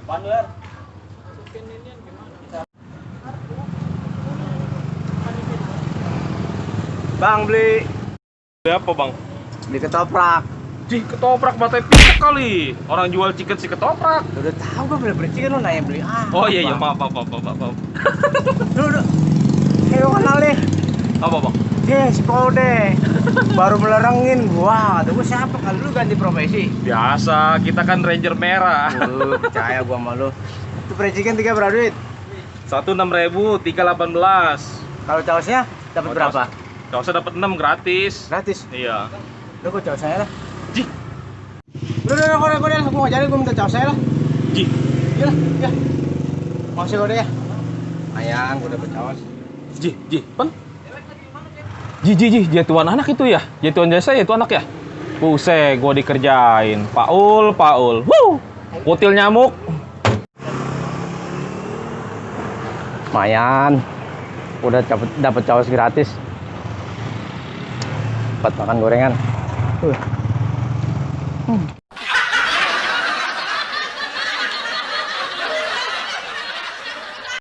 Panwer. Bang, beli Apa bang? beli ketoprak. Cih, ketoprak batai picek kali. Orang jual chicken si ketoprak. Udah tahu gue beli chicken, lu nanya beli Oh iya iya, maaf. Lu kayak kenal deh. Apa bang? Si Kode baru melerengin gua. Tuh gua siapa kali lu ganti profesi? Biasa, kita kan ranger merah. Percaya gua sama lu. Itu fried chicken 3 berapa duit? 16.000, 318. Kalau caosnya dapat berapa? Gak usah dapat 6 gratis. Gratis. Iya. Lu gua caosnya lah. Jih, Udah, Kode lah. Gua ngajarin, gua minta caosnya lah. jih. Iya lah, ya. Makasih Kode ya. Ayang, gua dapet caos. Jih, Pan. Jatuhan anak itu ya? Jatuhan jasa ya itu anak ya? Buset, gua dikerjain. Paul. Wuh, kutil nyamuk. Lumayan. Udah dapet caos gratis. Dapat makan gorengan.